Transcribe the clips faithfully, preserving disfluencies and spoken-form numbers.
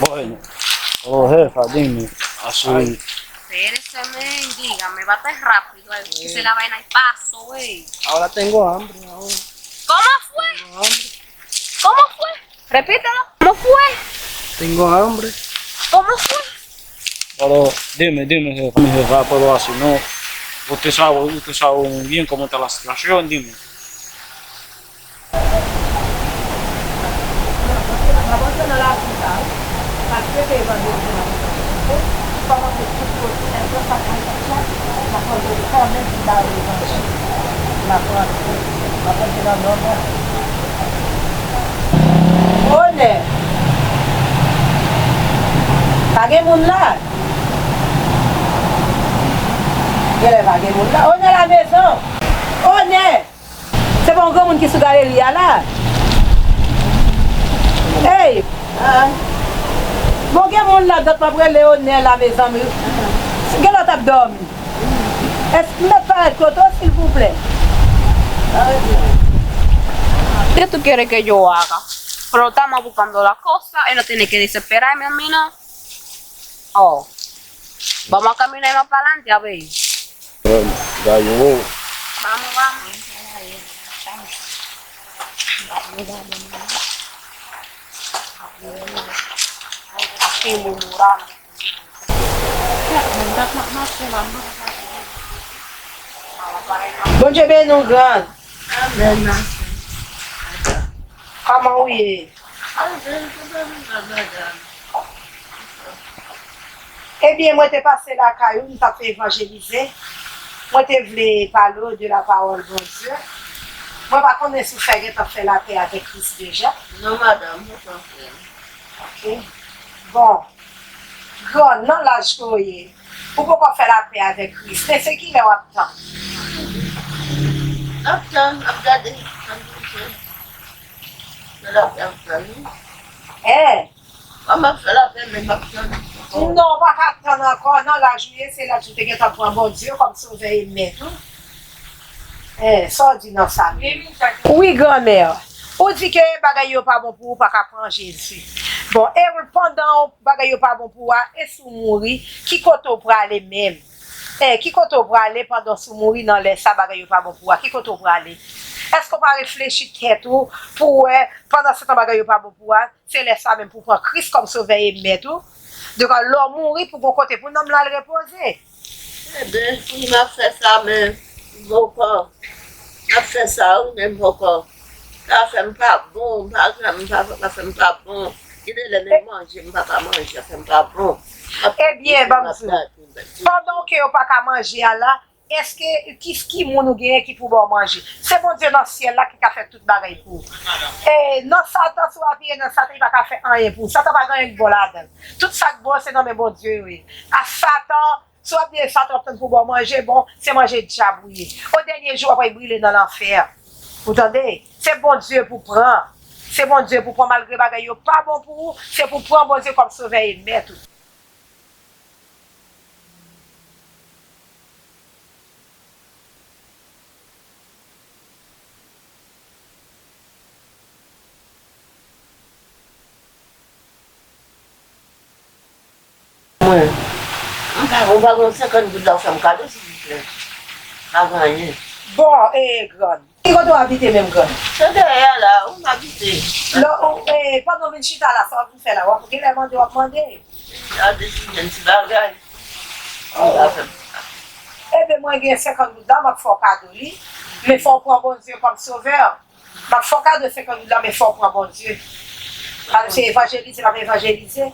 Bueno, oh jefa, dime, así. Ay. Espérese, men, dígame, va a estar rápido, eh, que se la vaina y paso, eh. Ahora tengo hambre, ahora. ¿Cómo fue? Tengo hambre. ¿Cómo fue? Repítelo. ¿Cómo fue? Tengo hambre. ¿Cómo fue? Pero dime, dime, jefa, mi jefa, pero así no. Usted sabe, usted sabe muy bien cómo está la situación, dime. Onè! Pa gen moun la? Genlè pa gen moun la. Onè la mezon! Onè! Se pa yon granmoun ki sou galeri a la? Ey! Bon, gen moun ladan k ap rele Onè la, mezanmi. Genlè w t ap dòmi. Èske m mèt parèt kote w, silvouplè? ¿Qué tú quieres que yo haga? Pero estamos buscando la cosa y no tiene que desesperarme a mí, ¿no? Oh. Vamos a caminar más para adelante, a ver. Vamos, vamos. Bondye beni w, gran. Amèn. Kòman w ye? Ebyen, mwen te pase lakay ou, m t ap evanjelize. Mwen te vle pale w de la pawòl Bondye. Mwen pa konnen si w fè gentan fè lapè avèk Kris deja. Non, madanm, mwen pa fè. Ok. Bon. Gran, nan laj ke w ye, ou poko fè lapè avèk Kris. Men se kilè w ap tann? N ap tann, n ap gade. Tann Bondye. Fè lapè, n ap tann, wi. Hein? Mwen, m ap fè lapè, men m ap tann ankò. Non, w pa ka tann ankò. Nan laj ou ye, se laj ou te gentan pran Bondye kòm Sovè e Mèt ou. Hein, sa w di nan sa menm? Wi, granmè. Ou di ke bagay yo pa bon pou ou, pa ka pran Jezi. Bon, e pandan bagay yo pa bon pou ou a, e si w mouri, ki kote w prale menm? Eh, ki kote w prale pandan si w mouri nan lè sa bagay yo pa bon pou ou a? Ki kote w prale? Èske w pa reflechi tèt ou pou w wè pandan se tan bagay yo pa bon pou ou a, se lè sa menm pou w pran Kris kòm Sovè e Mèt ou? Donk, lè w mouri pou gon kote pou nanm lan al repoze. Eben, wi, m ap fè sa, men m poko. M ap fè sa, wi, men m poko. Sa fè m pa bon, m pa, m pa, sa fè m pa bon. Gen de lè menm manje, m pa ka manje, sa fè m pa bon. Ebyen, ban m di w, pandan ke w pa ka manje a la, èske ki, ki moun ou genyen ki pou ba w manje? Se Bondye nan syèl la ki ka fè tout bagay pou ou. E nan Satan, si w apiye nan Satan, li pa ka fè anyen pou ou. Satan pa gen anyen k bon ladan l. Tout sa k bon, se nan men Bondye yo ye. A Satan, si w apiye Satan, w ap tann pou ba w manje, bon, se manje dyab ou ye. O dènye jou, w ap al brile nan lanfè. Ou tande? Se Bondye pou pran. Se Bondye pou pran, malgre bagay yo pa bon pou ou, se pou pran Bondye kòm Sovè e Mèt ou. Mwen, m pa, ou pa gen senkant goud la, ou fè m kado, silvouplè. Pa gen anyen. Bon, e, grann. Ki kote w abite menm, grann? Se dèyè a la, ou m abite. Lè, ou, e, pandan w vin chita la, sa w ap vin fè la? W ap genlè mande, w ap mande. Gade si gen ti bagay. Ou pa fè m sa. Ebyen, mwen gen senkant goud la, m ap fè w kado li. Men fò w pran Bondye kòm sovè. M ap fè w kado senkant goud la, men fò w pran Bondye. Paske se evanjelize, m ap evanjelize.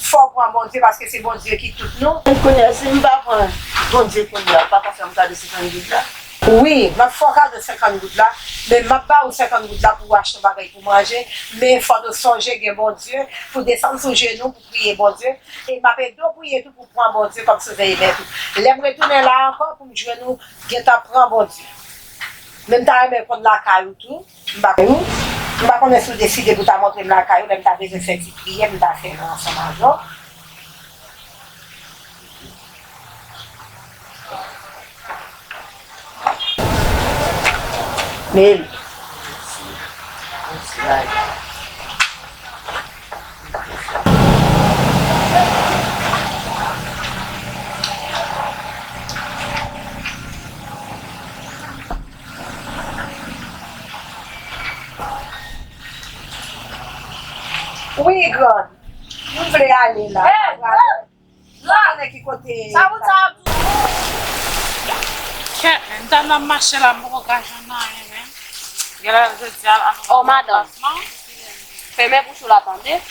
Fò w pran Bondye, paske se Bondye ki tout nou. Kounye a, si m pa pran Bondye kounye a, ou pa ka fè m kado senkant goud la? Wi, m ap fè w kado senkant goud la, men m ap ba ou senkant goud la pou w achte yon bagay pou manje, men fò nou sonje gen Bondye, pou desann sou jenou, pou priye Bondye, e m ap ede w priye tou pou pran Bondye kòm sovè e mèt ou. Lè m retounen la ankò, pou m jwenn ou gentan pran Bondye. Men m ta renmen konn lakay ou tou. M pa, m pa konnen si w deside pou w ta montre m lakay ou, lè m ta bezwen fè ti priyè, m ta fè l ansanm avè w. Men, Wi, grann. M vle ale la. Hey, m pa prale. Mwen konnen ki kote. Sa moun sa ap di. Kèt, m ta nan mache la, m poko ka jwenn anyen, men. Genlè jodi a, an nou. Oh, madanm. Fèmen bouch ou la, tande.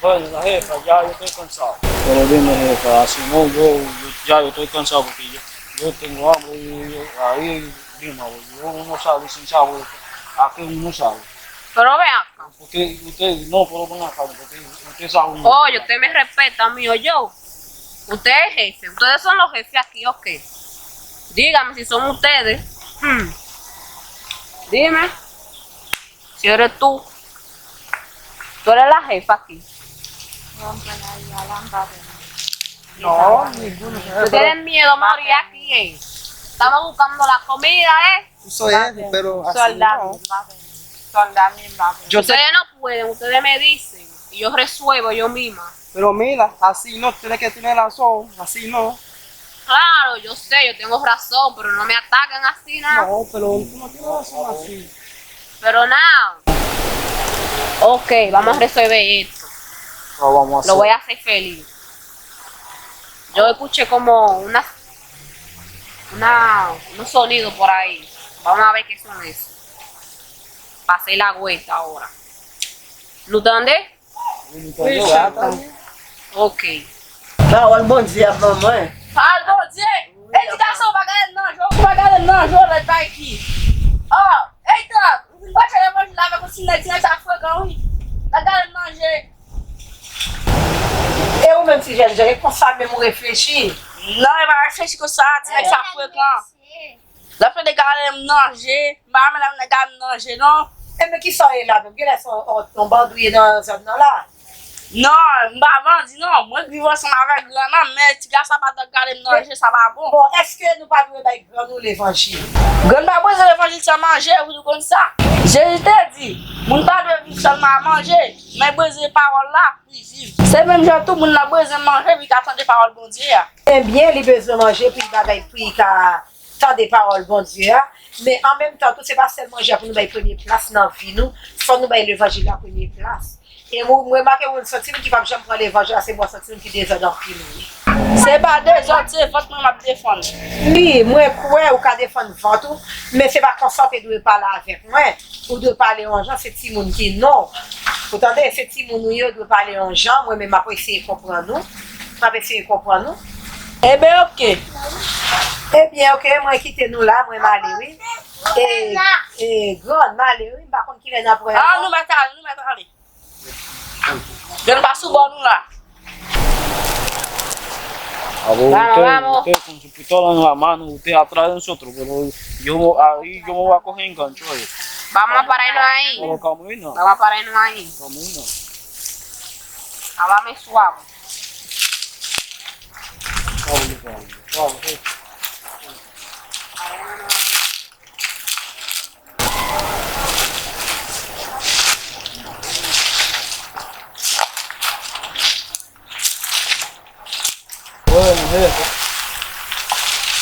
Bueno, la jefa, ya yo estoy cansado. Pero dime, jefa, así no, yo, yo, ya yo estoy cansado porque yo, yo tengo hambre y, y ahí, dime, yo no sabe sin saber, ¿a qué uno sabe? Pero ven acá. Porque usted, no, pero ven acá, porque usted sabe. Oh, yo, usted me respeta a mí, o yo. Usted es jefe, ustedes son los jefes aquí, ¿o qué? Dígame si son ustedes. Hmm. Dime. Si eres tú, tú eres la jefa aquí. No, ninguno. Tú tienes miedo a morir aquí, eh. Estamos buscando la comida, eh. Tú soy jefe, pero así no. Yo sé. Ustedes no pueden, ustedes me dicen y yo resuelvo yo misma. Pero mira, así no, tú tienes que tener razón, así no. Claro, yo sé, yo tengo razón, pero no me ataquen así, nada. No, pero tú no tienes razón así. Pero nada. Ok, vamos a resolver esto. Lo voy a hacer feliz. Yo escuché como una, una, unos sonidos por ahí. Vamos a ver qué son eso. Pasé la vuelta ahora. ¿Lo entendés? Wi, nou tande w, wi, tande. Ok. Pawòl Bondye ap ban mwen. Pawòl Bondye? Ey, ti gason, ou pa gade m nan je w, ou pa gade m nan je w, lè bay ki. Oh, ey, tank, ou vin preche levanjil avèk yon ti nèg, ti nèg sa frekan, wi. Pa gade m nan je. E ou menm, ti jèn jan, e konsa menm ou reflechi? Non, e pa reflechi konsa, ti nèg sa frekan. L ap tande gade m nan je, m pa renmen lè nèg gade m nan je, non. Enben, kisa w ye la menm? Genlè se yon, yon, yon bandi w ye nan zòn nan la? Non, m pa bandi, non. Mwen k viv ansanm avèk grann nan, men ti gason pa t ap gade m nan je, sa pa bon. Bon, èske nou pa dwe bay grann nou levanjil? Grann pa bezwen levanjil sèlman je, ou konn sa. Jezi te di, moun pa dwe viv sèlman a manje, men bezwen pawòl la pou l viv. Se menm jan tou, moun nan bezwen manje pou l ka tande pawòl Bondye a. Ebyen, li bezwen manje pou l bagay, pou l ka tande pawòl Bondye a, men an menm tan tou, se pa sèl manje a pou nou bay premye plas nan vi nou, fò nou bay levanjil la premye plas. E mwen, mwen remake yon sòt moun ki p ap janm pran levanjil la, se yon sòt moun ki dezòd anpil, wi. Se pa dezòd, se vant mwen m ap defann. Wi, mwen kwè ou ka defann vant ou, men se pa konsa w te dwe pale avèk mwen. Ou dwe pale yon jan, se timoun ki non. Ou tande, se timoun ou ye, ou dwe pale yon jan, mwen menm m ap eseye konprann ou. M ap eseye konprann ou. Ebyen, oke. Ebyen, oke, mwen kite nou la, mwen m ale, wi. E, e, grann, m ale, wi, m pa konn kilè n ap wè ankò. Ah, nou mèt ale, nou mèt ale. Grann pa sou bò nou la. Vamos, vamos. Usted con su pistola en la mano, usted atrás de nosotros, pero yo, ahí yo me voy a coger engancho, eh. Vamos a pararnos ahí. Pero caminando. Vamos a pararnos ahí. Caminando. Háblame suave. Suave, suave, suave. Bueno, jefe.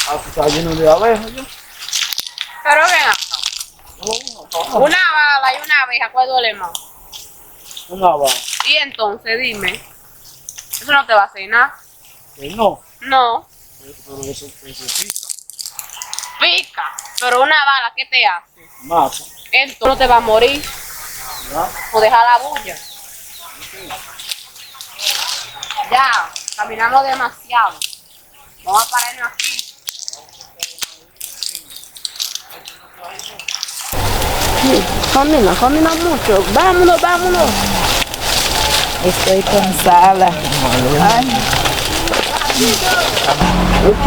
Así está lleno de abejas, yo. Pero ven acá. No, no, no. Una bala y una abeja, ¿cuál duele más? Una bala. Y entonces, dime, eso no te va a hacer nada. Eh, no. No. Pero eso, eso pica. Pica, pero una bala, ¿qué te hace? Mata. Entonces no te va a morir. Ya. O deja la bulla. Ya, caminamos demasiado. Vamos a pararnos aquí. Camina, camina mucho. Vámonos, vámonos. Estoy cansada. Ay. Ok.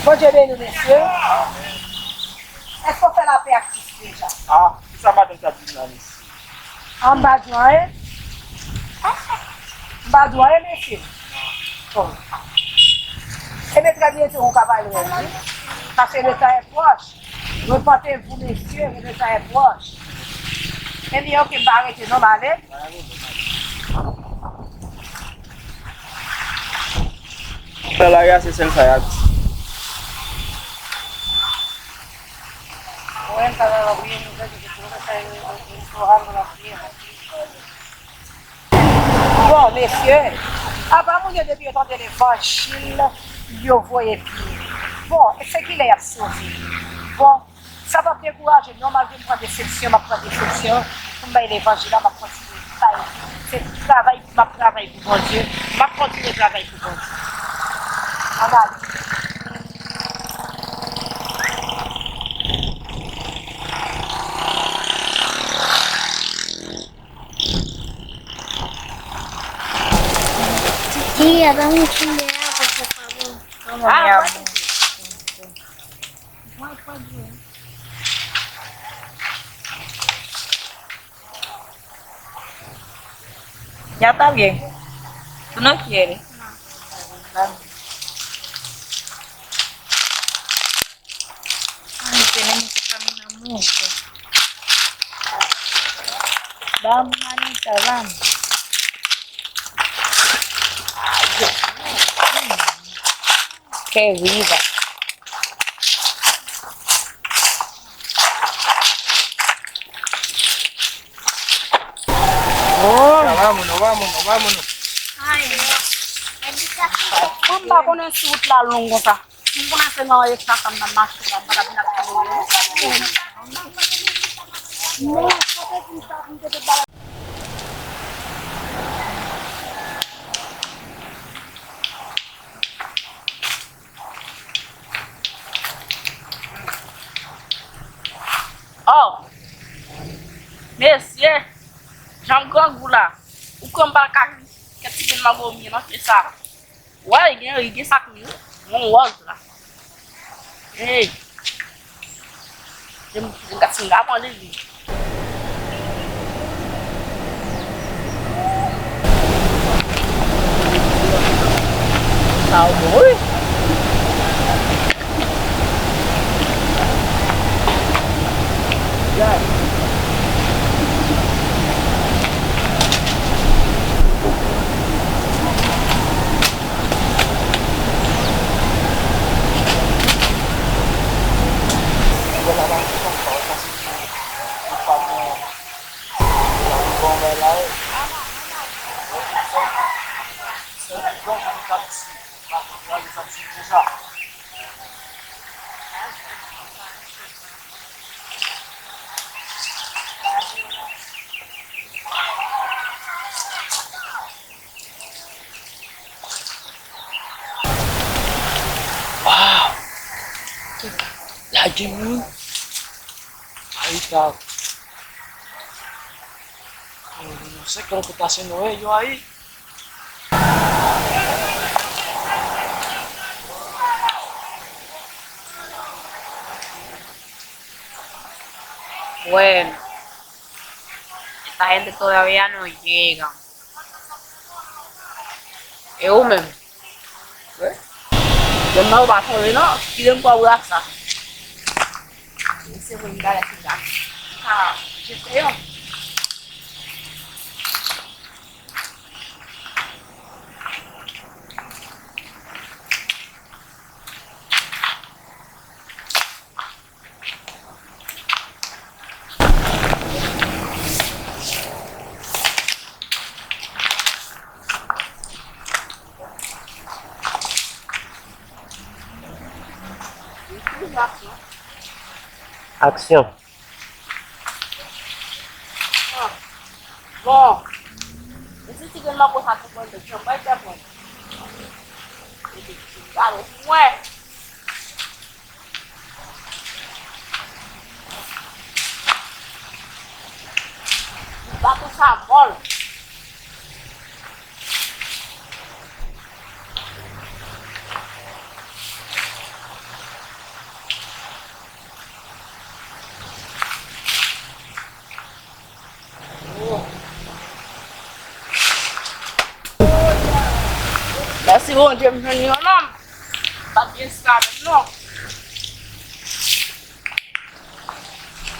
Bondye beni w, mesye. Èske w fè lapè ak Kris deja? Ah, kisa madanm sa di la, mesye? Ah, m pa di w anyen. M pa di w anyen, mesye. Bon. Ebyen, trè byento, ou ka pale wè l, wi. Paske le tan è pwòch. Repentez-vous, mesye, le tan è pwòch. Ebyen, oke, m pa rete non, m ale. M ale, m ale. Nan lari a, se sèl sa y ap di. Bon, mesye, apa moun yo depi yo tande levanjil, yo voye pye. Bon, e se kilè y ap sove? Bon, sa p ap dekouraje m non, malgre m pran desepsyon, m ap pran desepsyon, pou m bay levanjil la, m ap kontinye bay. Se travay, m ap travay pou Bondye, m ap kontinye travay pou Bondye. Ann ale. Tia, dá um tiro de água, por favor. Toma minha água. Ya está bien. ¿Tú no quieres? Ay, tenemos que caminar mucho. Vamos, manita, vamos. Ay, Dios mío. Qué vida. Oh. Ya, vámonos, vámonos, vámonos. Ay. Mwen pa konnen si wout la long konsa. M konnen se nan espas sa m t ap mache la, m pa t ap vin ak timoun yo. Oh! Mesye! Jan grangou la! Ou kwè m pral ka jwenn kèk ti grenn mango m ye nan fye sa? Wè, li gen, li gen sak li, wi. Yon wòz la. Hey! Jen, jen gad si m ka pran li, wi. Sa bon, wi. Waw! La gen moun. Ay, ta. Se kon repitase nou ye, yo, ay. Bueno, esta gente todavía no llegan. E ou menm? Wi. Menm nan ou pa sonje non, kite m pran brasa. Mesye, mwen bagay ki la. Ah, je sais. Aksyon. Bon. E si ti grenn mango sa te pran de chanm bay fè mwen. E ti grenn mango pou mwen. Bato sa mòl. Mèsi Bondye, m jwenn yon nonm. Pa t gen sa menm non.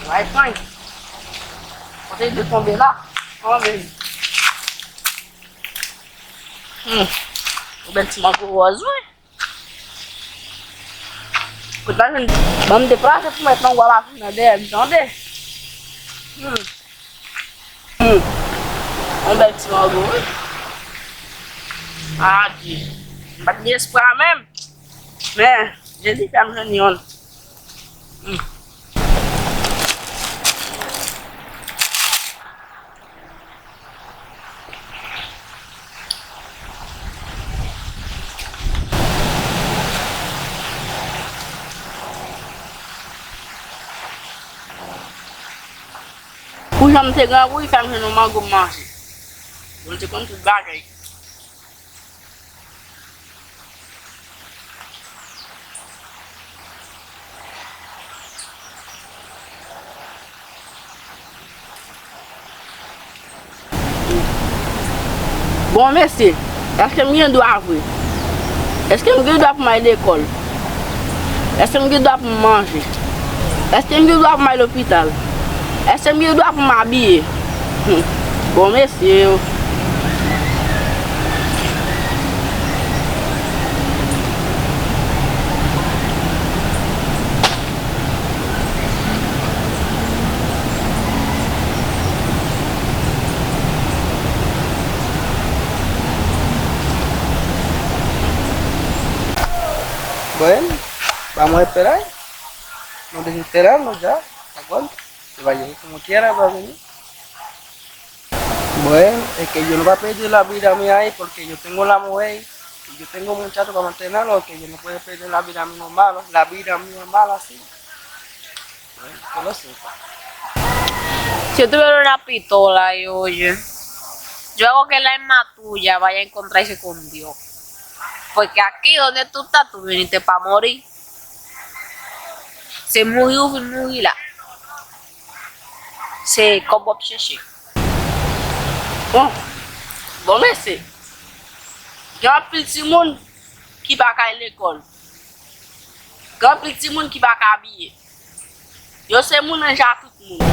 Way, fany. Kote de tonbe la? Kòman menm? Hmm. Yon bèl ti mango wòz, wi. Ou ta jwenn, ban m deplase pou mèt nan w a la vin nan dèyè m, tande? Hmm. Hmm. Yon bèl ti mango, wi. Adye. M pa t gen espwa menm. Men, Jezi fè m jwenn yonn. Hmm. Pou jan m te grangou, li fè m jwenn yon mango m manje. Bondye konn tout bagay. Bon, mesye, èske m gen dwa vre? Èske m gen dwa pou m al lekòl? Èske m gen dwa pou m manje? Èske m gen dwa pou m al lopital? Èske m gen dwa pou m abiye? Hmm. Bon, mesye yo. Bon, vamos a esperar. No dejen esperar, no ya. Aguanta. Se va a llegar como quiera, va a venir. Bueno, es que yo no voy a pedir la vida mía ahí porque yo tengo la mujer y yo tengo muchacho para mantenerlo, que yo no puedo perder la vida mía malo, la vida mía mala así. Bueno, que lo sepa. Si yo tuvieron una pistola, yo, oye, yo hago que la misma tuya vaya a encontrarse con Dios. Porque aquí donde tú estás, tú viniste para morir. Se mouri ou vin mouri la. Se kòb w ap chèche. Bon, bon, mesye, gen anpil timoun ki pa ka al lekòl. Gen anpil timoun ki pa ka abiye. Yo se moun jan ak tout moun.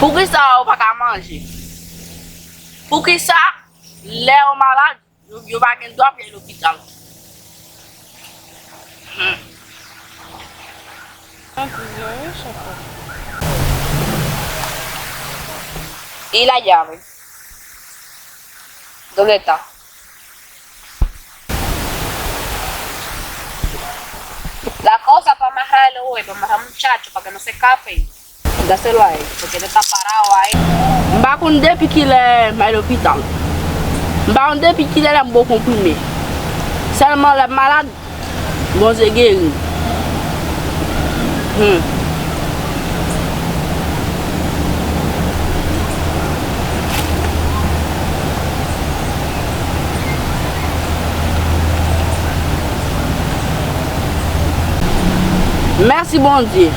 Poukisa yo pa ka manje? Poukisa lè yo malad, Yo, yo pa gen dwa pou y al lopital. Hmm. Y la llave. ¿Dónde está? La cosa para amarrar el ojo, para amarrar muchacho, para que no se escape. Dáselo a él, porque él está parado ahí. M pa konn depi kilè m al lopital. M pa konn depi kilè lè m bwè konprime. Sèlman lè m malad, Bondye geri m. Hmm. Mèsi Bondye.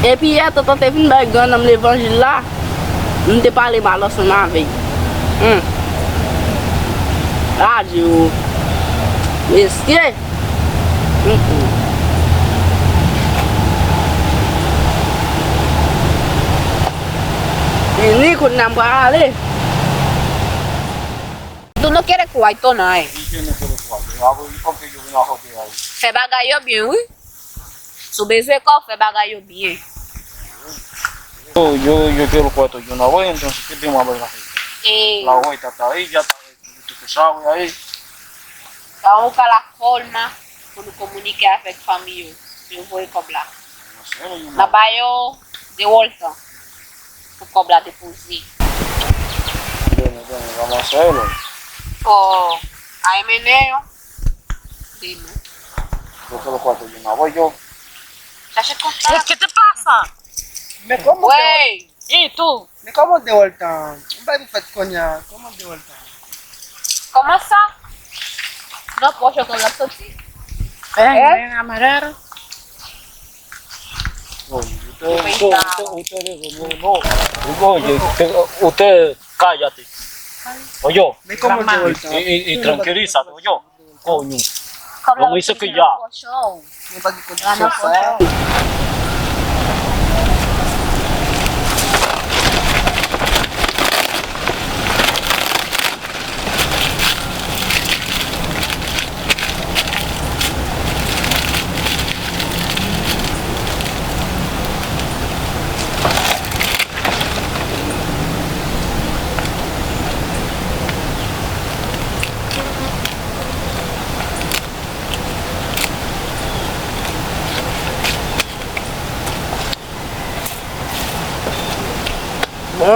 Epi yè, tonton te vin bay grannanm levanjil la, m te pale mal ansanm avè l. Hmm. Adye o. Mesye. Hmm, hmm. Vini, kounye a m prale. Tú no quieres cuarto, nada, eh. ¿Y quién no quiere cuarto? Ah, pues, ¿y por qué yo vine a joder ahí? Fè bagay yo byen, wi. Si w bezwen kòb, fè bagay yo byen. Yo, yo, yo quiero cuarto, yo no voy, entonces, ¿qué tengo que hacer? Eh. La voy, tata, ahí, ya está, tú sabes, ahí. Vamos a buscar la forma pou nou kominike avèk fanmi yo, pou yo voye kòb la. N a ba yo de wòltan pou kòb la depoze. Deme, deme, vamos a hacerlo. Oh, ahí meneo. Dime. Yo te lo cuarto yo no voy yo. Chache kontak. ¿Qué te pasa? Me como. Wey. Y tú. Men kòman de wòltan? M pa pou fèt kounye a. Kòman de wòltan? Kòman sa? Non, pòch yo konn l ap soti. Eh, eh, amarrar. Oye, usted, usted, usted, usted, no, no, no, oye, usted, usted, cállate. Oye, men kòman de wòltan? Y, y, y tranquilízate, oye. Coño. Vamos a irse que ya. Mwen pa gen kondisyon sa.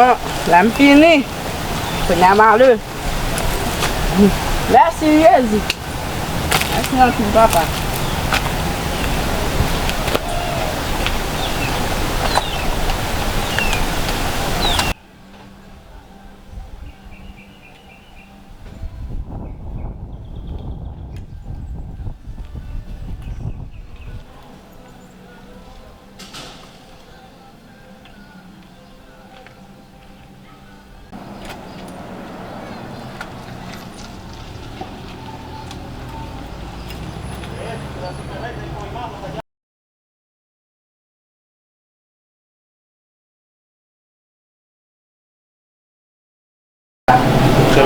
Bon, la m fini. Kounye a m ale. Mèsi, Jezi. Mèsi anpil, papa.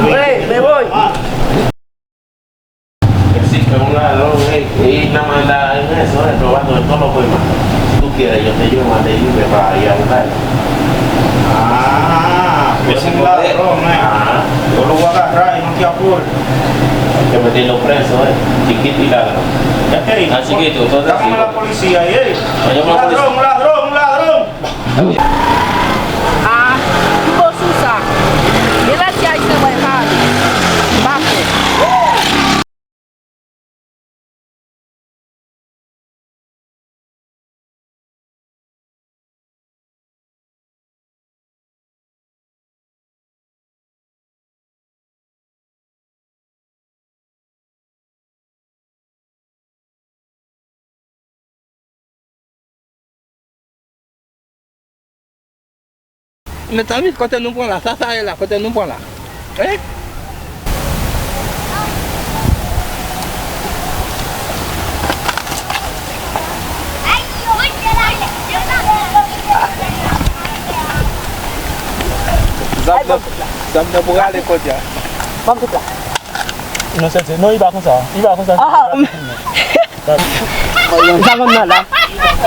Hey, beboy. Ah, esse ladrão, né? Ah. Yo lo waka ray, no te apor. Yo mete no preso, eh. Chiquito y ladrón. Ya te digo. Ah, chiquito, entonces. Estamos en la policía, eh. Ladrón, ladrón, ladrón. Ah, ki bo sou sa? Gen lè ti ayisyen wè pale. M pa fè. Mezanmi, kote nou pran la? Sa, sa ye la, kote nou pran la? Hein? Zam nan, zam nan pou rale kote a. Ban m tout la. Non, sèt, non, li pa konsa. Li pa konsa. Ah, ah. Sa konn nan la.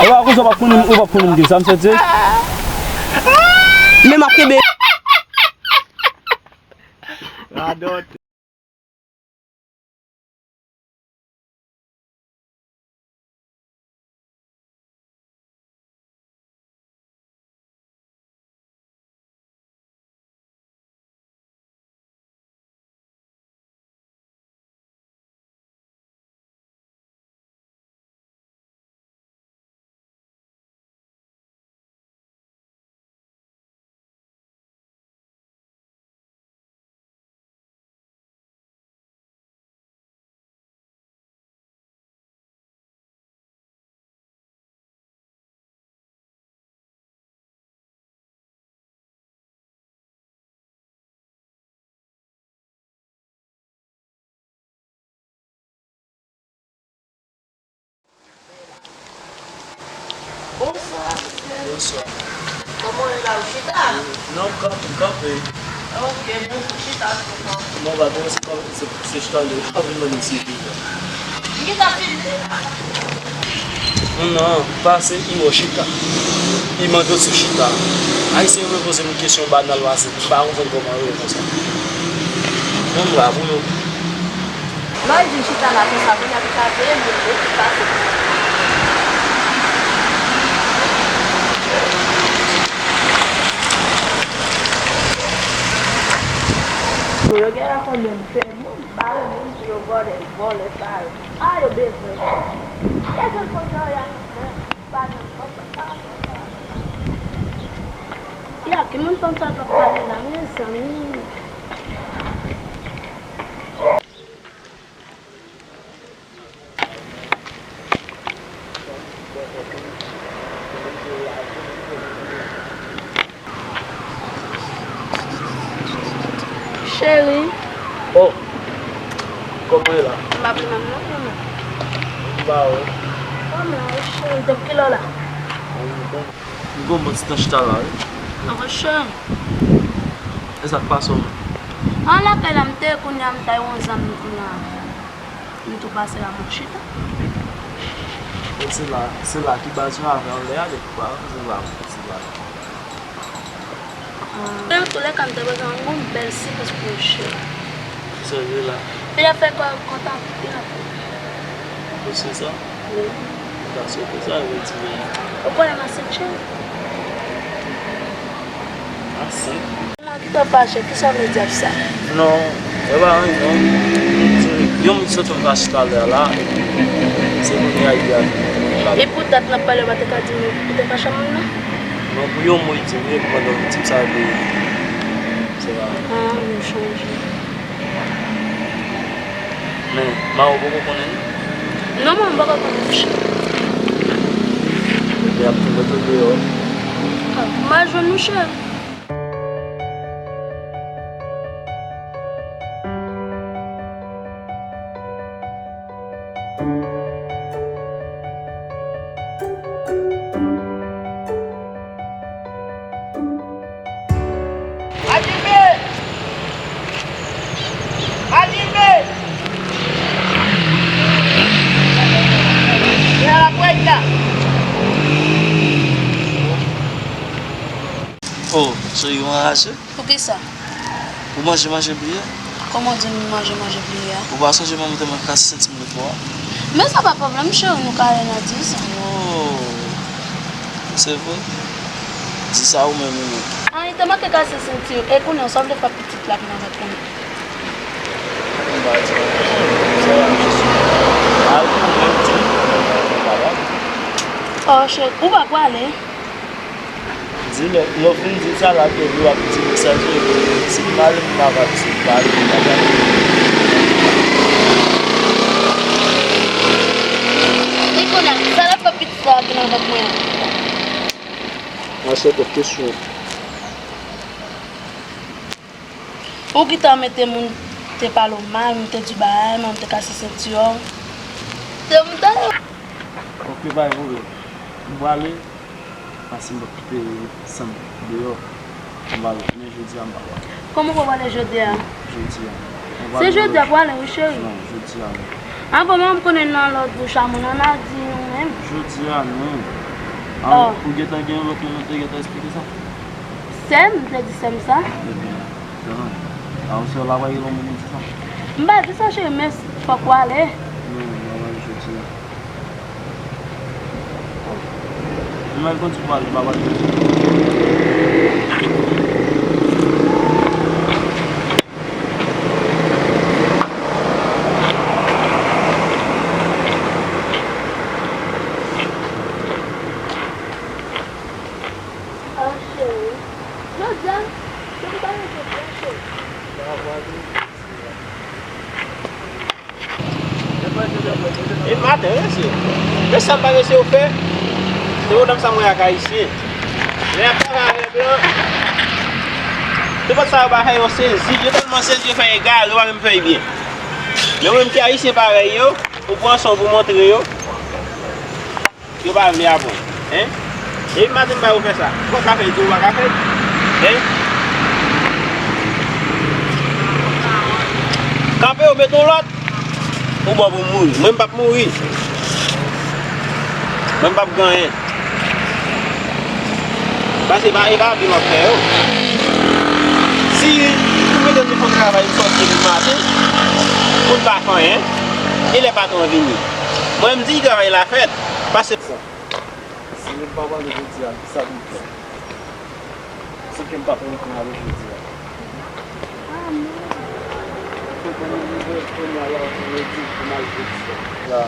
Ou pa konsa, ou pa konn, ou pa konn di sa, m sèt. Men m ap kenbe. Radòt. Bonswa, mesye. Bonswa. Kòman w ye la, ou chita? Non, m kanpe, m kanpe. Ok, bon, chita, chita. Non, pa bon, se kòm, se, se chita de, pa vin mande si li. Li ta fini. Non, pase, li wè chita. Li mande w si w chita. Ayisyen yo vle poze m kesyon banal, pase, m pa konprann kòman yo konsa. Bon, m la pou nou. Lè w di chita la konsa, kounye a li ka veye moun, epi pase. Yo gen la kanmenm, fè moun, bare moun pou yo vòlè, vòlè sa yo. A, yo bezwen. Bezwen konsa, y a konsa. Pa nan konsa. Ya, ki moun konsa k ap pale la, mezanmi? Cheri. Oh, kòman w ye la? M pa vle menm non, kòman? M ba ou. Kòman, cheri? Depi kilè w la? M gon, m gon bon ti tan chita la, wi. Anfen, cheri. E sa k pase w menm? An lakay la, m te ye kounye a, m ta yon zam, m vin la. M tou pase la, m ap chita. E se la, se la ki baz yo avè anlè a, depi pa, se la, se la. Ah. Nan tou lè ka, m te bezwen yon bèl sipos pou cheri. Sa vle la. Epi l ap fè kò kontan, epi l ap. Ou se sa? Wi. Ou ta swete sa, yo di men. Ou konnen m ansent, cheri? A, Mwen ki t ap fache, kisa w vle di ap sa? Non, e pa anyen non. Yon moun sot fè m fache talè a la, epi se kounye a li vin ap. E poutèt n ap pale, w pa te ka di m ou te fache ak moun nan? Non, pou yon mo li di m wi, epi pandan m di m sa, epi se pa. Ah, m chanje. Men, Mao poko konnen non? Non, mwen m poko konnen, monchè. Ebyen, ap tou mete w deyò. Ah, m a jwenn, monchè. Adime! Adime! Vin a la puerta! Oh, cheri, ou anraje? Poukisa? Ou manje, manje bliye? Kòman w di m manje, manje bliye a? Ou pa sonje manman te mwen kase senti m lòt bò a? Men sa pa pwoblèm, cheri, nou ka ale nan di sa. Oh, se vre? Di sa ou menm, ou menm. An, li te manke kase senti yo. E kounye a, sa w vle fè ak pitit la ki nan vant mwen? M pa di anyen, cheri. Sa va, m jis al pou mwen di, mwen pa la. Oh, cheri, ou pa prale? Di lè, lè w fin di sa la, ke li w ap di mesaj yo, epi si m ale, m pa pati, si m pa ale, m pa pati. Nicolas, sa l ap fè pitit sa a ki nan vant mwen an? Machè, kot kesyon? Ou gentan mete moun te pale w mal, moun te di w bagay, moun te kase senti w. Se moun ta yo. Ok, pa gen pwoblèm. M prale, paske m p ap kite san deyò. M prale, men jodi a m pa prale. Kòman w pa prale jodi a? Jodi a. Se jodi a w prale, wi, cheri. Non, jodi a, non. An bon, men m konnen nan lòt bouch a moun an a di nou menm. Jodi a, non. An, ou gentan gen yon lòt moun, ou te gentan eksplike sa? Sè m, m te di sè m sa. Ebyen, se nan. A, ou sè w la pa gen lòt moun ou di sa? M pa di sa, cheri, men fòk w ale. Non, m pa prale jodi a. Ou mèt konn di w pale, m pa prale jodi a. Ah, cheri. Jodi a, se pou ta rete byen, cheri. E maten, mesye. Men sa m pa mesye yo fè. Se yon nonm sa mwen ak Ayisyen. Lè y ap travay avè blan, nenpòt sa yo pa fè, yo sezi. Yo tèlman sezi, yo fè egare, yo pa menm fè byen. Men ou menm ki Ayisyen parèy yo, ou pran san w pou montre yo. Yo pa vle aprann. Hein? Depi maten m ba yo fè sa. Ou pa ka fè, di ou pa ka fè. Hein? Kanpe yo met yon lòt. Ou bon pou mouri. Mwen m p ap mouri. Mwen m p ap gen anyen. Paske e pa, e pa anpil m ap fè yo. Si ou mete m nan fon travay, m sòti depi maten, pou n pa fè anyen, e lè patwon an vini. Mwen m di travay la fèt. Pase. Si m pa prale jodi a, kisa pou m fè? Si ke m pa pran tan avèk jodi a. Fè konnen nouvèl kounye a la, pou yo di pou m al jodi a. La.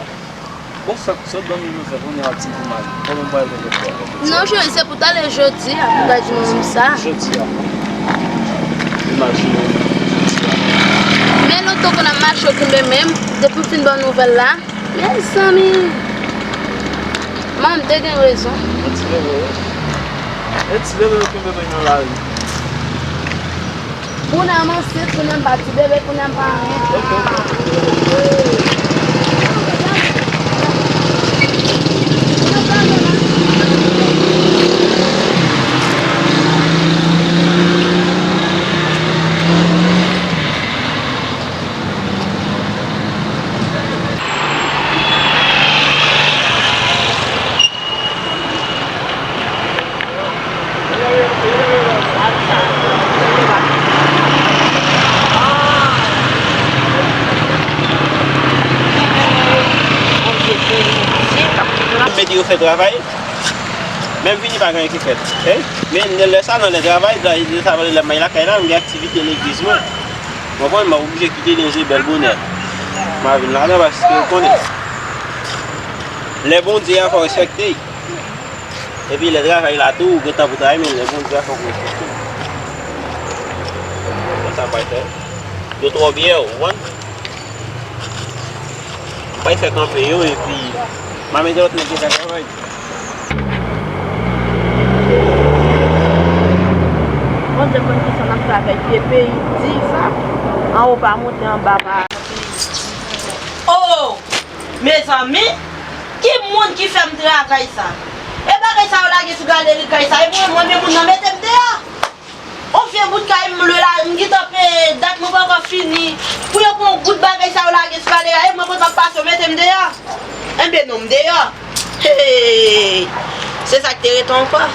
Bon, sa, sa w ban m nouvèl kounye a, di pou m al. Kòman m pral fè jodi a? Non, cheri, se pou t ale jodi a, pou ta di mwen menm sa. Jodi a. Imajine w, jodi a. Men lontan konn ap mache w kenbe men m, depi m fin ban w nouvèl la. Mezanmi! Manman m te gen rezon. E ti bebe, wi. E ti bebe yo kenbe mwen nan lari. Kounye a m ansent, kounye a m pa ti bebe, kounye a m pa anyen. Mete yo fè travay. Menm vini pa gen anyen ki fèt. Ey, men lè, lè sa nan lè travay, lè, lè sa vle lè m al lakay la, m gen aktivite legliz mwen. Konprann, m ap oblije kite Dezebèl bonè. M a vin ladan paske w konnen. Lè Bondye a fò w respekte. Epi lè travay la tou, ou gen tan pou travay, men lè Bondye a fò w respekte. Konsa m pral fè. Yo twò byen, ou konprann? M pral fè kanpe yo, epi m a mete lòt nèg ki ka travay. Bondye konn kisa n ap travay, pye peyi di sa, anwo pa monte, anba pa. Oh! Mezanmi, ki moun ki fè m travay sa? E bagay sa yo lage sou galeri kay sa, e mwen, mwen, men moun nan mete m deyò. On vye bout kay m lwe la, m gentan peye dat mwen poko fini. Pou yo pran on bout bagay sa yo lage sou galeri a, e mwen konn m ap pase, yo mete m deyò. Enben non, m deyò. Hey! Se sa k te ret ankò.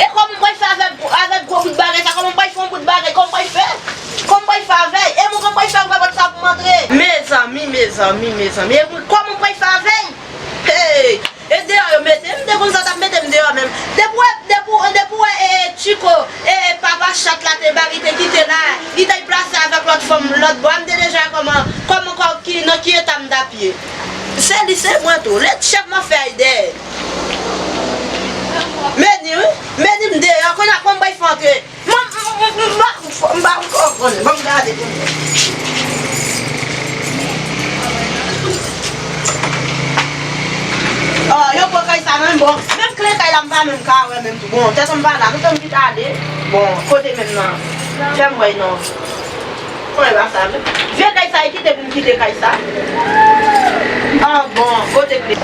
E kòman m pral fè avèk, avèk gwo bout bagay sa? Kòman m pral fè on bout bagay? Kòman m pral fè? Kòman m pral fè avèk? E mwen kòman m pral fè ouvè pòt sa pou m antre? Mezanmi, mezanmi, mezanmi. E mwen kòman m pral fè avèk? Hey! E deyò yo mete m, m te konn sa t ap mete m deyò menm. Depi w wè, depi w, depi w wè, e, e, Tchiko, e, e, papa chat la te bagay te kite la, li t al plase avèk lòt fanm lòt bò a, m te deja wè kòman, kòman, kò, ki, nan ki eta m t ap ye. Se li, se mwen tou. Lè chèf m ap fè ay dèyè. Meni, wi. Meni m deyò, kounye a kòman m pral fè antre? Mwen, m, m, m, m pa, m pa ankò konnen. Ban m gade pou m wè. Oh, yo pran kay sa nan men m. Bon, menm kle kay la, m pa menm ka wè menm tou. Bon, tèt m pa la, m tann vit ale. Bon, kote menm nan? Fè m wè non. Mwen pa sa menm. Vye kay sa, e kite pou m kite kay sa. Ah, bon, kote kle?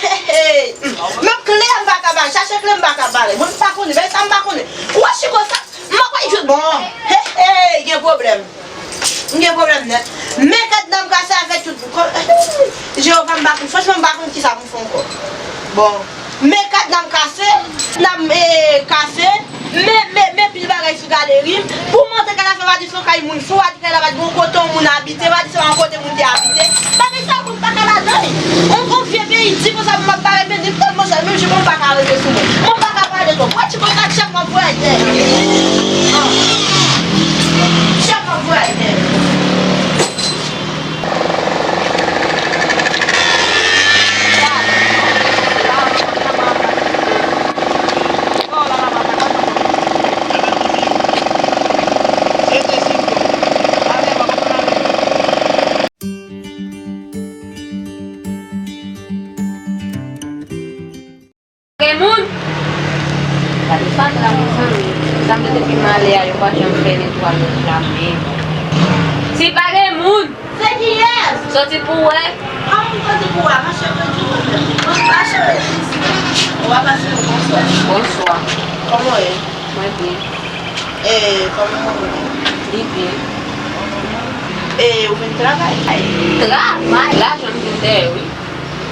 Hey, hey. Menm kle a m pa ka ba l, chache kle m pa ka ba l. Mwen m pa konnen, men sa m pa konnen. Ou wè chiko sa? M pa kwè jwe bon. Hey, hey, gen pwoblèm. M gen pwoblèm nèt. Men kadna m kase avèk tout. Jewova, m pa konn, franchman, m pa konn kisa pou m fè ankò. Bon. Men kadna m kase, kadna m, eh, kase. Men, men, men pil bagay sou galeri m. Pou m antre kay la, fè pa di se yon kay moun fou, pa di kay la pa t gen yon kote yon moun abite, pa di se pa yon kote moun te abite. Bagay sa, mwen pa ka ladan l. On, on vye peyi di konsa pou m ap pale, men li tèlman chè, menm jan mwen pa ka rete sou mwen. Mwen pa ka pale twòp. Wè ti kontak chèf mwen voye tè. Chèf mwen voye tè. Gen moun. Gade fatra mezanmi. Sa m te depi m ale a, yo pa janm fè netwayaj la menm. Si pa gen moun. Se kiyès? Soti pou wè. An m soti pou wè, mache pèdi mwen menm. Mwen pa chè. Ou pa pase, bonswa. Bonswa. Kòman w ye? Mwen byen. E, kòman w ye? Li byen. E, ou vin travay? Travay? Lajan m vin dèyè, wi.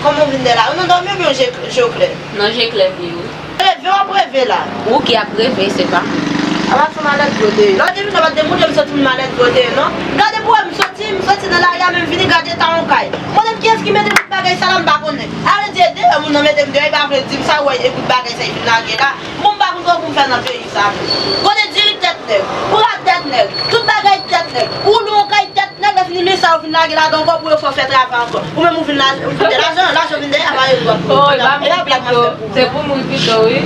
Kòman w vin dèyè la? Ou nan dòmi oubyen w je, je w klè? Nan je klè vre, wi. Reve w ap reve la. Ou ki ap reve, se pa mwen. A pa fè malèt vre w te ye. Lè w te vin nan bat de moun yo, m santi m malèt vre w te ye, non. Gade pou wè m soti, m soti nan lari a, men m vini gade eta yon kay. Mande m kiyès ki mete m tout bagay sa la, m pa konnen. A vle di, e deyò moun nan mete m deyò, e pa vle di m sa, w wè, e bout bagay sa, e vin lage la. Bon, m pa konn kòman pou m fè nan peyi sa, men. Kote diri tèt nèg, koura tèt nèg, tout bagay tèt nèg, woulon kay tèt nèg, lè fini, men sa yo vin lage ladan ankò pou yo fè w fè travay ankò. Ou menm ou vin la, ou vin de lajan, lajan vin dèyè, apa yo di w ap pou. Oh, e pa mwen pito, se pou mwen pito, wi.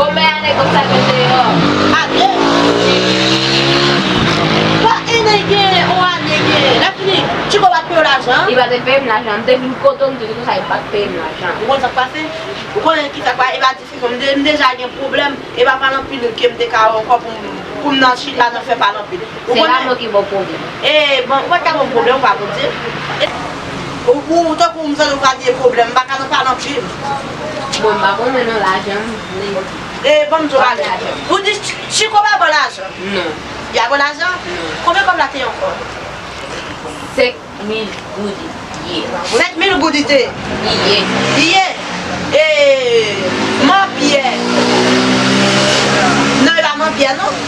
Konbyen ane konsa gen deyò? A de. Pa ane gen, on ane gen. Lè fini, Tchiko pa t peye w lajan? Li pa te peye m lajan, m te vin kote w, m te di konsa, li pa t peye m lajan. Ou konn sa k pase? Ou konnen ki sa k pase? E pa M de-, m deja gen pwoblèm, e pa pale anpil ke m te ka wè ankò pou m, pou m nan chita nan fè pale anpil. Ou konnen? Se lanmò ki ba w pwoblèm. E, bon, ou pa t ka ban m pwoblèm, ou pa konn di. E, ou, ou, tankou m santi ou pa gen pwoblèm, m pa ka nan pale anpil. Bon, m pa konnen non, lajan m vle. E, ban m di w bagay. Ou di Ch-, Chiko pa ba w lajan? Non. Li pa ba w lajan? Non. Konbyen kòb la te ye ankò? Senk mil goud li ye. Senk mil goud li te? Li ye. Li ye? E, Manpyè. Non, e pa Manpyè, non.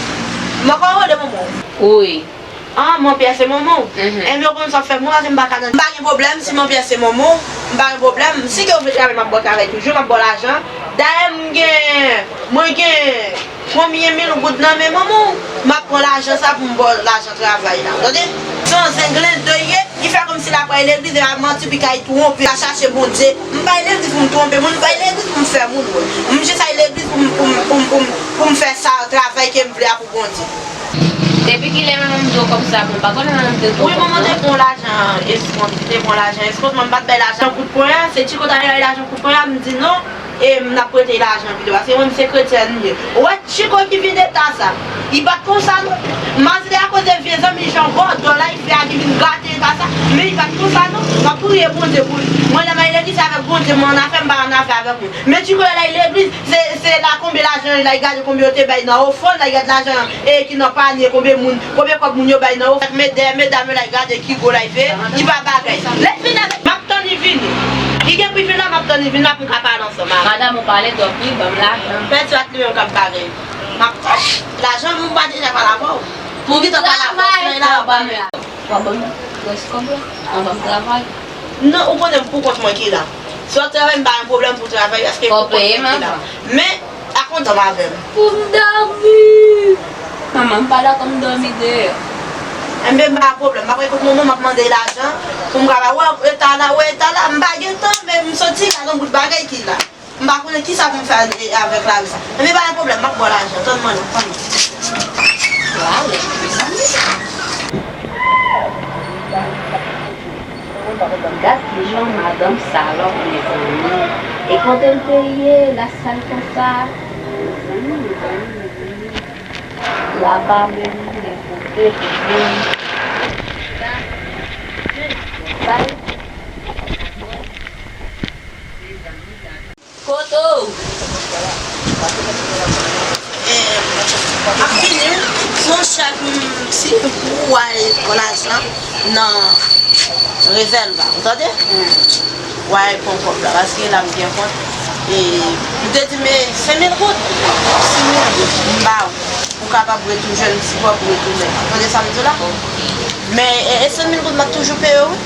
Mwen konn rele Monmon. Wi. Ah, Manpyè se Monmon. Mhm. Enben, ou konn sa w fè mwen, paske m pa ka nan. M pa gen pwoblèm, si Manpyè se Monmon, m pa gen pwoblèm. Si ke w vle travay, m ap ba w travay toujou, m ap ba w lajan. Dayè, m gen, mwen gen konbyen mil goud nan men Monmon, m ap pran lajan sa pou m ba w lajan travay la. Tande? Se yon zenglen de ye, li fè kòmsi l ap al legliz, e pa manti, pi kay twonpe, al chache Bondye. M pa al legliz pou m twonpe moun, m pa al legliz pou m fè moun wè. M jis al legliz pou m, pou m, pou m, pou m, pou m fè sa, travay ke m vle a pou Bondye. Depi kilè manman m di w kòb sa bon, pa konnen manman m te di w kòb sa? Wi, manman te pran lajan eskont, te pran lajan eskont, mwen m pa t bay lajan kout pwen an, se Tchiko t al bay lajan kout pwen an, m di non, e m n ap prete lajan pito, paske mwen m se kretyèn m ye. Ou wè Tchiko ki vide ta sa, li pa t konsa non. M a di akoz de vye zanmi jan bòdò la, li fè a ki vin gate ta sa, men li pa t konsa non. M ap priye Bondye pou li. Mwen lè m al legliz se avèk Bondye m annafè, m pa annafè avèk moun. Men Tchiko lè l al legliz, se, se la konbyen lajan l al gade, konbyen yo te bay nan ofrann, l al gade lajan, e, ki nan panye, konbyen moun, konbyen kòb moun yo bay nan ofrann. Men dèyè medam yo l al gade ki gwo l al fè, ki pa bagay. Lè l fin avèk, m ap tann li vini. Li gen pou l vin la, m ap tann li vin la pou m ka pale ansanm avè l. Madanm ou pale twòp wi, ban m lajan. Pèdi bat li menm k ap bagay. M ap tann. Lajan m pa deja pale avè w. Pou ki tan pale avè w, travay la, w ap pale. W ap ban m rès kòb la? W ap ban m travay? Non, ou konnen m pou kont mwen ki la. Si w ap travay, m pa gen pwoblèm pou travay, paske pou kont mwen ki la. Men, akontan m avè m. Pou m dòmi! Manman, m pa dakò m dòmi deyò. Enben, m pa gen pwoblèm. M ap rete kot manman, m ap mande lajan pou m kapab wè eta la, wè eta la. M pa gen tan, men m soti la, gen bout bagay ki la. M pa konnen kisa pou m fè avèk lajan sa. Enben, pa gen pwoblèm, m ap ba w lajan. Tann mwen la, tann mwen. Waw, mezanmi. Gad kijan madanm salòp, mezanmi. E kote l te ye, l ap sal konsa? Mezanmi, mezanmi, mezanmi. Laba menm, li kote pou moun. Sa l Kote w? M ap vini wi. Monchè, m, si pou w al pran lajan nan rezèv la, ou tande? W al pran kòb la, paske la m gen kont. E, m te di, men senk mil goud, sis mil goud, m ba w. Ou kapab retoujwenn ti kòb ou retounen. Tande sa m di w la? Men, e, e senk mil goud m ap toujou peye w wi.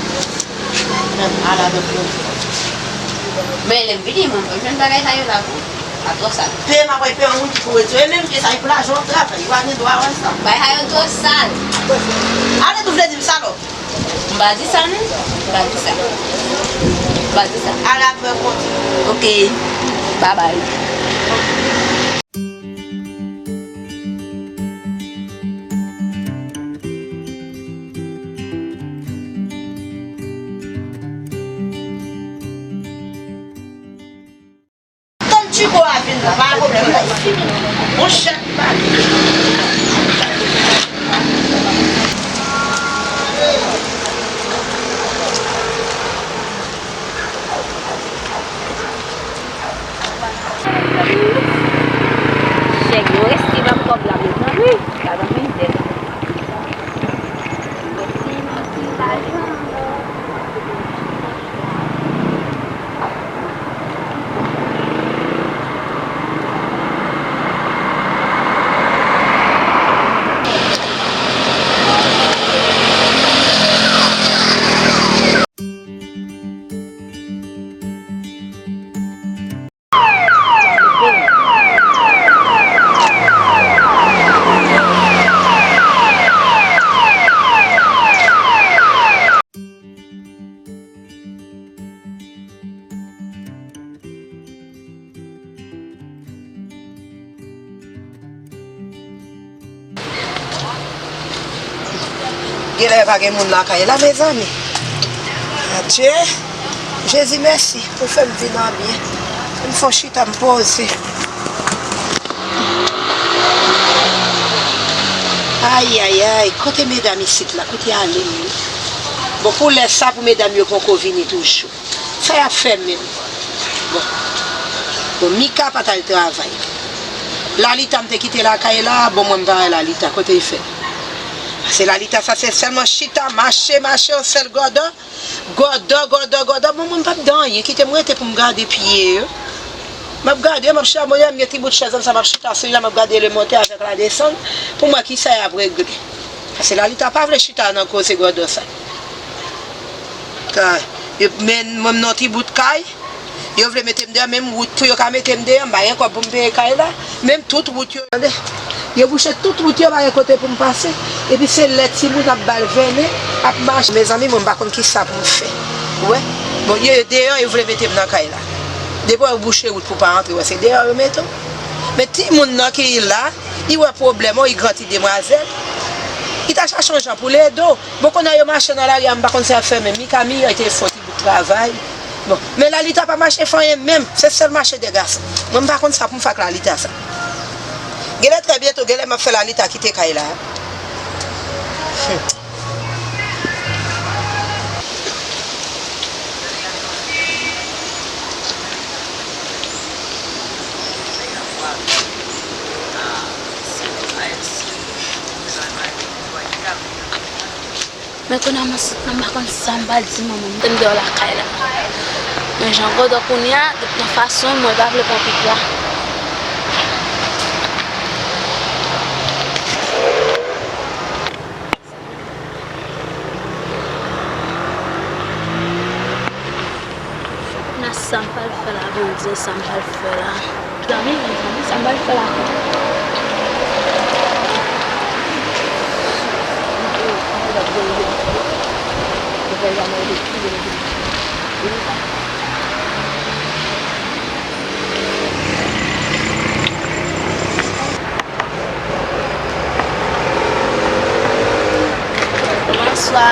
Men, ala dòt moun. Men lè m vini, mwen, mwen jwenn bagay sa yo la pou. Pa twò sal. Peye m ap peye yon moun ki pou retire. E menm pye sa, e pou lajan w ap travay. Ou pa gen dwa wè sa. Bagay sa yo twò sal. Ale tou vle di m salòp. M pa di sa non. M pa di sa. M pa di sa. Ala fè kont. Ok. Babay. Tann Tchiko a vin la, pa gen pwoblèm. Monchè, pa Chèk yo resi nan kòb la, mezanmi. Gad yon mizè. Mèsi, mèsi, lajan. Genlè pa gen moun lakay la, mezanmi. Adje. Jezi, mèsi pou fè m vin an byen. M fè yon chita, m poze. Ayayay, kote medam isit la? Kote y ale menm? Bon, pou lè sa, pou medam yo poko vini toujou. Sa y ap fè menm? Bon. Bon, Mika pa t al travay. Lalita, m te kite lakay la, bon, mwen m pa wè Lalita, kote l fè? Se Lalita sa, se sèlman chita, mache, mache, yon sèl gòdò. Gòdò, gòdò, gòdò. Bon, mwen, m p ap di anyen. Kite m rete pou m gade pye yo. M ap gade, m ap chamonye, m gen ti bout chèz sa, m ap chita sou li la, m ap gade le monte avèk la desann pou m wè kisa y ap regle. Paske Lalita pa vle chita nan koze gòdò sa. Ka, yo mennen mwen nan ti bout kay. Yo vle mete m deyò, menm wout pou yo ka mete m deyò, m pa gen kòb pou m peye kay la. Menm tout wout yo, tande. Yo bouche tout wout yo, pa gen kote pou m pase. Epi se lè timoun ap bal vennen, ap mache. Mezanmi, mwen m pa konn kisa pou m fè. Ou wè? Bon, yo deyò, yo vle mete m nan kay la. Depi yo bouche wout pou pa antre, wè, se deyò yo mete w. Men timoun nan ki la, li wè pwoblèm ou, li granti demwazèl. Li ta chache yon jan pou l ede w. Bon, kounye a yo mache nan lari a, m pa konn si y ap fè, men Mika Miray te fè yon ti bout travay. Bon, men Lalita pa mache fè anyen menm, se sèl mache de gason. Mwen, m pa konn sa pou m fè ak Lalita sa. Genlè trè byento, genlè m ap fè Lalita kite kay la. Hmm. Men kounye a mwen sot nan, m pa konn sa m pral di manman m. Te m deyò lakay la. Men jan gòdò kounye a, nan fason l, mwen pa vle pran pik la. Nan sa m pral fè la, Bondye, sa m pral fè la. Zanmi, zanmi, sa m pral fè la. Bonswa.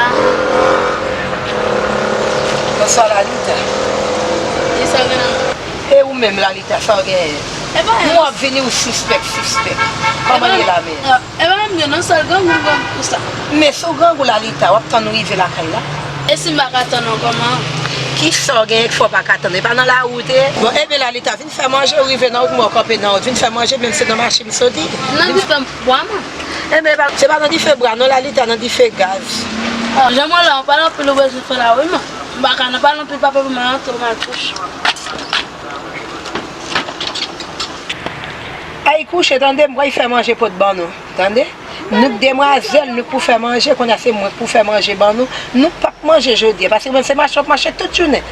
Bonswa, Lalita. Kisa w gen nan men w? E ou menm, Lalita, sa w genyen? E pa anyen. Mwen w ap vini, ou sispèk, sispèk. Kòman ye la menm? E pa menm gen nan sèl grangou, grangou sa. Men si w grangou, Lalita, w ap tann ou rive lakay la? E si m pa ka tann ou, kòman? Kisa w genyen k fè w pa ka tann? E pa nan lari w te ye? Bon, ebyen, Lalita, vin fè manje, ou rive nan wout, mwen w kanpe nan wout. Vin fè manje, menm se nan mache m soti. Nan dife bwa, man. Enben, pa, se pa nan dife bwa, non, Lalita, nan dife gaz. Ah, jan mwen la, ou pale anpil, ou bezwen fè la, wi, man. M pa ka, nan pale anpil, papa, pou mwen, antre, mwen kouche. Ay kouche, tande, m pral fè manje pot ban nou, tande. Nou k demwazèl, nou k pou fè manje, kounye a se mwen k pou fè manje ban nou. Nou p ap manje jodi a, paske mwen se mache w ap mache tout jounen.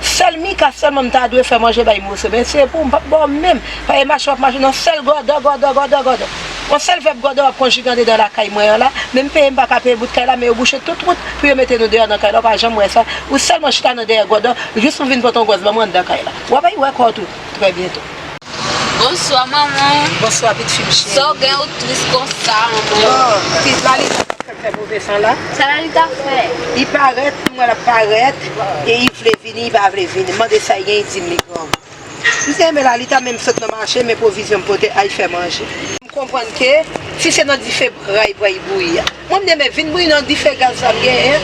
Sèl Mika sèlman m ta dwe fè manje bay moso, men se pou m p ap ba w menm. Paske mache w ap mache nan sèl gòdò, gòdò, gòdò, gòdò. Yon sèl vèb gòdò w ap konjige anndedan lakay mwen an la, menm peye m pa ka peye bout kay la, men yo bouche tout wout pou yo mete nou deyò nan kay la, ou pa janm wè sa. Ou sèlman chita nan dèyè gòdò, jis pou vin pote yon gwòs ban mwen anndan kay la. W ap wè kò w tou, trè byento. Bonswa, manman. Bonswa, pitit fi m cheri. Sa w gen ou tris konsa, manman? Bon, pitit Lalita fè m fè move san la. Sa Lalita fè? Li parèt, m wè l ap parèt, e li vle vini, li pa vle vini. M mande sa l gen, li di m li grangou. M te renmen Lalita, men m sot nan mache, men pwovizyon m pote, al fè manje. M konprann ke si se nan dife bra y pral bouyi a. Mwen, m demen vin bouyi nan dife gaz sa m genyen an.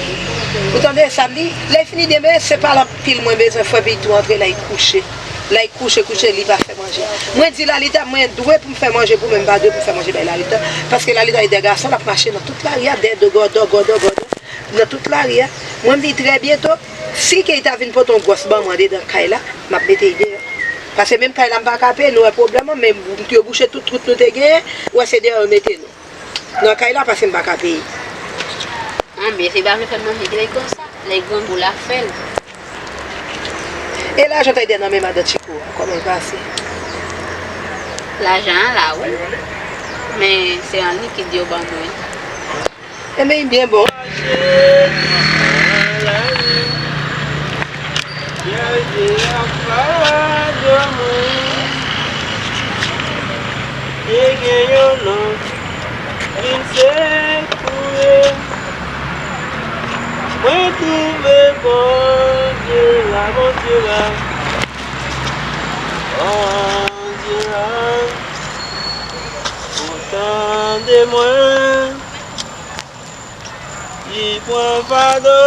Ou tande sa m di? Lè fini demen, se pale anpil mwen bezwen fè, epi tou antre la y kouche. La y kouche, kouche, li pa fè manje. Mwen di Lalita, mwen dwe pou m fè manje pou mwen, m pa dwe pou m fè manje bay Lalita. Paske Lalita e dèyè gason, l ap mache nan tout lari a, dèyè de gòdò, gòdò, gòdò, nan tout lari a. Mwen, m di trè byento, si ke y ta vin pote yon gwòs ban mwen andedan kay la, m ap mete y deyò. Paske menm kay la, m pa ka peye, nou wè pwoblèm an, men yo bouche tout wout nou te genyen, ou wè se deyò yo mete nou. Nan kay la, paske m pa ka peye. An, men se pa vle fè manje, ki lè konsa. Lè grangou la fè l. E lajan ta ede nan men madan Tchiko a, kòman l pase? Lajan an la, wi. Men se an likid yo ban mwen. Enben, li byen bon. Bondye ap pale mwen. E gen yon lòt vin sekouye. Mwen twouve Bondye la, Bondye la. Bondye la. Ou tande mwen. Li pran fado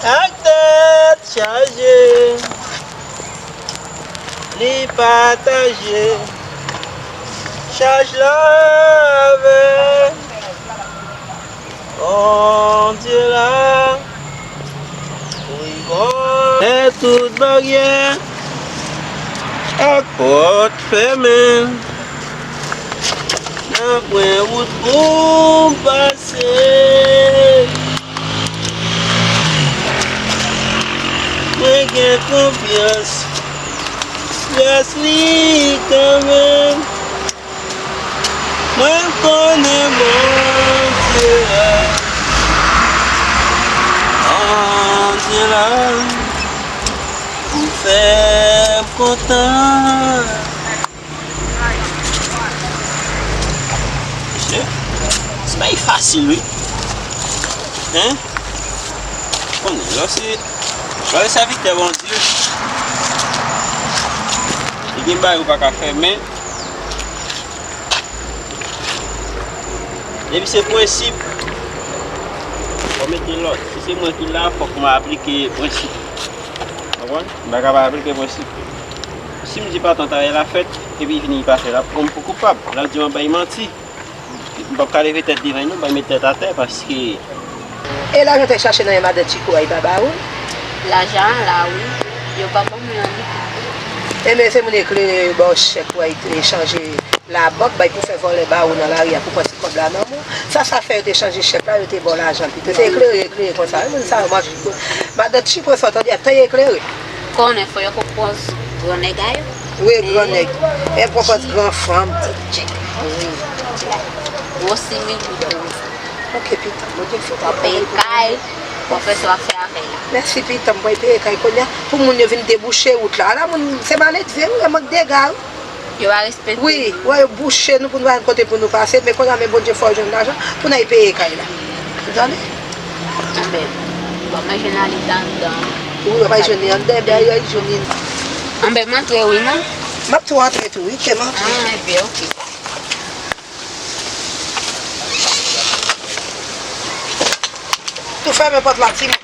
ak tèt chaje. Li pataje chaj la avèk Dèyè ak pòt fèmen, nan kwen wout pou m pase. Mwen gen konfyans, gras li kanmenm. Mwen konnen Bondye la, Bondye la, pou fè m kontan. Mesye, se pa fasil, wi. Hein? Konnen, lè w se, lè w se sèvitè Bondye, li gen bagay ou pa ka fè, men depi se prensip, fò mete lòd. Si se mwen ki la, fòk mwen aplike prensip. Konprann? M pa ka pa aplike prensip. Si m di patwon travay la fèt, epi vini li pa fè, l ap pran m pou koupab. L ap di m ap bay manti. M p ap ka leve tèt devan li non, m pa met tèt atè, paske E lajan te chache nan men madan Chiko a, li pa ba ou l? Lajan an la, wi. Yo pa ban mwen anyen. Enben, se moun eklere yo ba w chèk pou al chanje labank, bay pou fè vòlè ba ou nan lari a pou pran ti kòb la nan men w. Sa, sa fè yo te chanje chèk la, yo te ba w lajan pito. Se eklere, eklere konsa, wi, moun sa yo mache. Madan Chiko sa w tande a, tan eklere. Konnen fò yo konprann gran nèg a yo. Wi, gran nèg. E konprann gran fanm. Ti tchèk. Wi. Gwo simin. Ok, pitit, Bondye fè w peye kay, w ap fè sa w ap fè avè l la. Mèsi, pitit, m pral peye kay kounye a. Pou moun yo vin debouche wout la. Ala moun, se maledve, wi, e mank dega, wi. Yo pa respekte. Wi, wè, yo bouche nou pou nou pa jwenn kote pou nou pase, men kounye a, men Bondye fè w jwenn lajan pou n al peye kay la. Ou tande? Anben, w ap manje nan lit anndan. Wi, w ap al jwenn li anndan, enben, al jwenn li. Anben, m antre, wi, non. M ap tou antre tou, wi, kite m antre. Ah, enben, ok. Tou fèmen pòt la, timoun.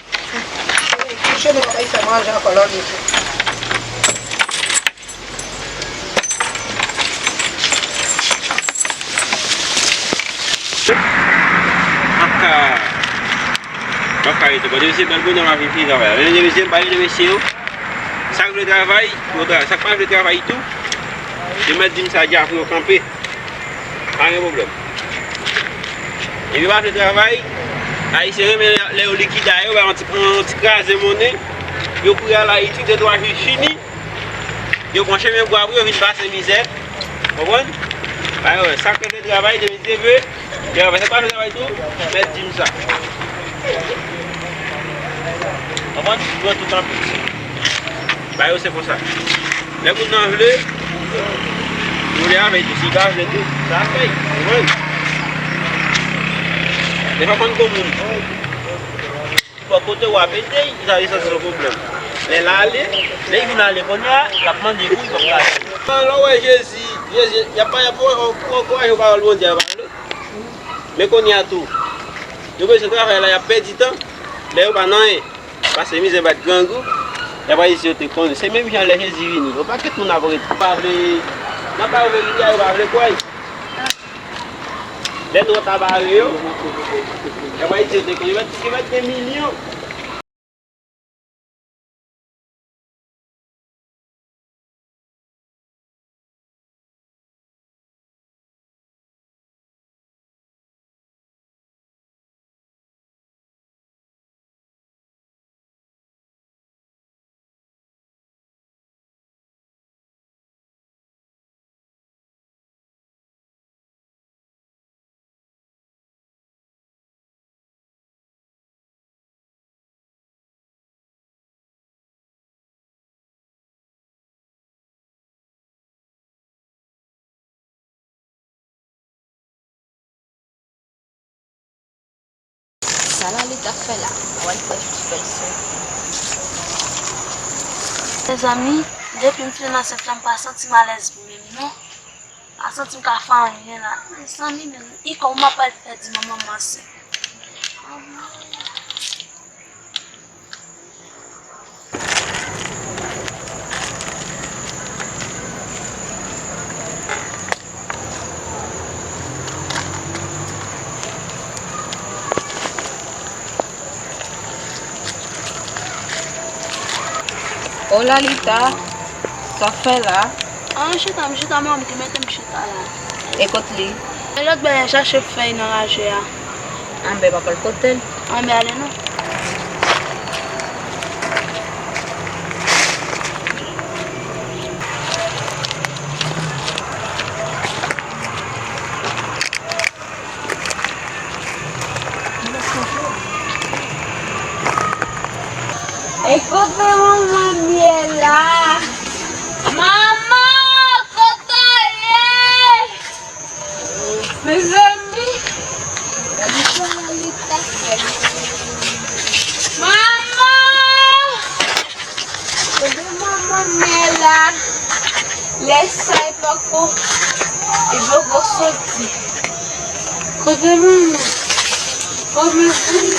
Kouche nou pa bay fè manje ankò lòt jou. Mwen ka, mwen ka rete. Bon, mesye, bèl bonè, m ap vin fini travay la. Men, mesye, m pa rele mesye yo. Sa k vle travay, yo travay. Sa k pa vle travay tou, yo mèt di m sa dja pou yo kanpe. Pa gen pwoblèm. Epi pa vle travay, Ayisyen renmen lè, lè yo likide yo, ba yon ti, yon ti kraze monnen, yo kouri al Ayiti, de twa jou fini, yo pran chemen bwa pou yo vin pase mizè. Konprann? Ba yo, sa k vle travay, de mizè vle, yo pa sa pa vle travay tou, mèt di m sa. Konprann? Yo tout an piti. Ba yo se konsa. Lè moun nan vle, ou vle avè l tou, si l pa vle tou, sa fè l, ou konprann? Defwa konn gwo moun. Bò kote w ap ede, sa li santi se yon pwoblèm. Lè l ale, lè l vin ale kounye a, l ap mande pou li, l p ap ka jwenn. Lè w wè Jezi, Jezi, y ap pale pou, pou ankouraje w pawòl Bondye a, yo pa vle. Men kounye a tou, yo bezwen travay la, y ap pèdi tan, lè yo pa nan anyen. Pase mizè, bat grangou, y ap Ayisyen yo te konnen. Se menm jan lè Jezi vini, yon pakèt moun ap ret. Yo pa vle, nan pa verite a, yo pa vle kwè. Lè nou ta bare yo, y ap Ayisyen yo te konnen. Yo mèt, yo mèt gen milyon. Sa Lalit ap fè la? Mwen kwè jis fè l sou. Mezanmi, depi m fin ansent la, m pa santi m alèz menm non. M pa santi m ka fè anyen la. Mezanmi, men, i kòman m ap pral fè di manman m ansent? O Lalita, sa w fè la? An, chita, m chita, manmi ki mete m chita la. E kot li? E lòt bò, l al chache fèy nan raje a. Anben, papa l pote l. Anben, ale non. E kote manman m ye la? Manman, kote w ye? Mezanmi, gade sa Lalita fè. Manman! Kote manman m ye la? Lè sa e poko, e poko soti. Kote manman? O mezanmi,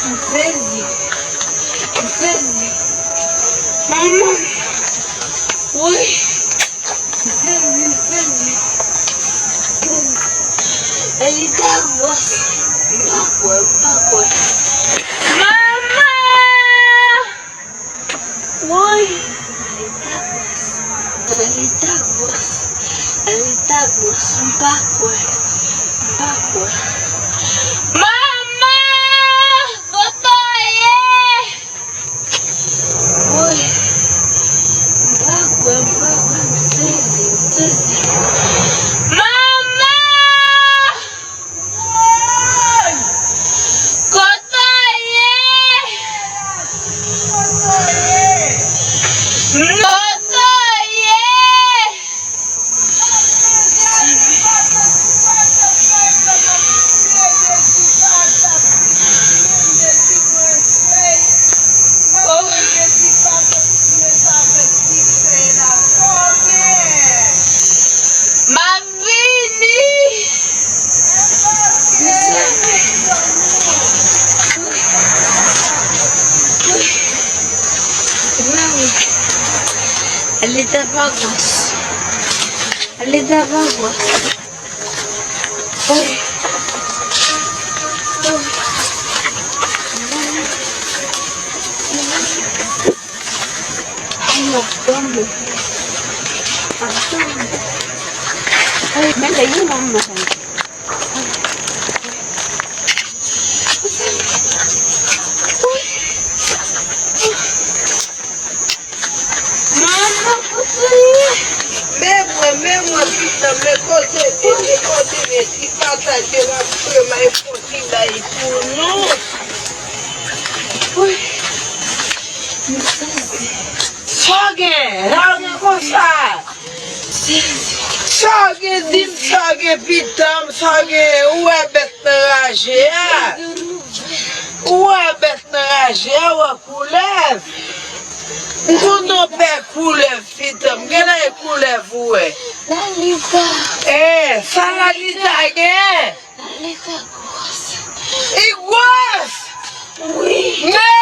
m sezi, m sezi. Manman, woy. M sezi, m sezi. Lalita gwòs. M pa kwè, m pa kwè. Manman! Woy! Lalita gwòs. Lalita gwòs. M pa kwè. M pa kwè. Manman! Kote w ye? Woy! M pa kwè, m pa kwè, m sezi, m sezi. Manman! Woy! Kote w ye? Kote w ye? M ap vini. Lalita pa gwòs. Lalita pa gwòs. Ay, m ap tonbe. M ap tonbe. Ay, men lè yon nonm nan. Manman, kote w ye? Men mwen, men mwen, pitit mwen, men kote, kote, kote, men ti pataj yo m ap fè, m ap fè ti bay pou nou. Woy, m sezi. Sa w gen? Sa w gen konsa? Sa w gen, di m sa w gen, pitit m, sa w gen? Ou wè bèt nan raje a? Ou wè bèt nan raje a, ou wè koulèv? M konnen w pè koulèv, pitit m. Gen nan e koulèv ou wè? Lalita. Eh, sa Lalita gen? Lalita gwòs. Li gwòs? Wi. Men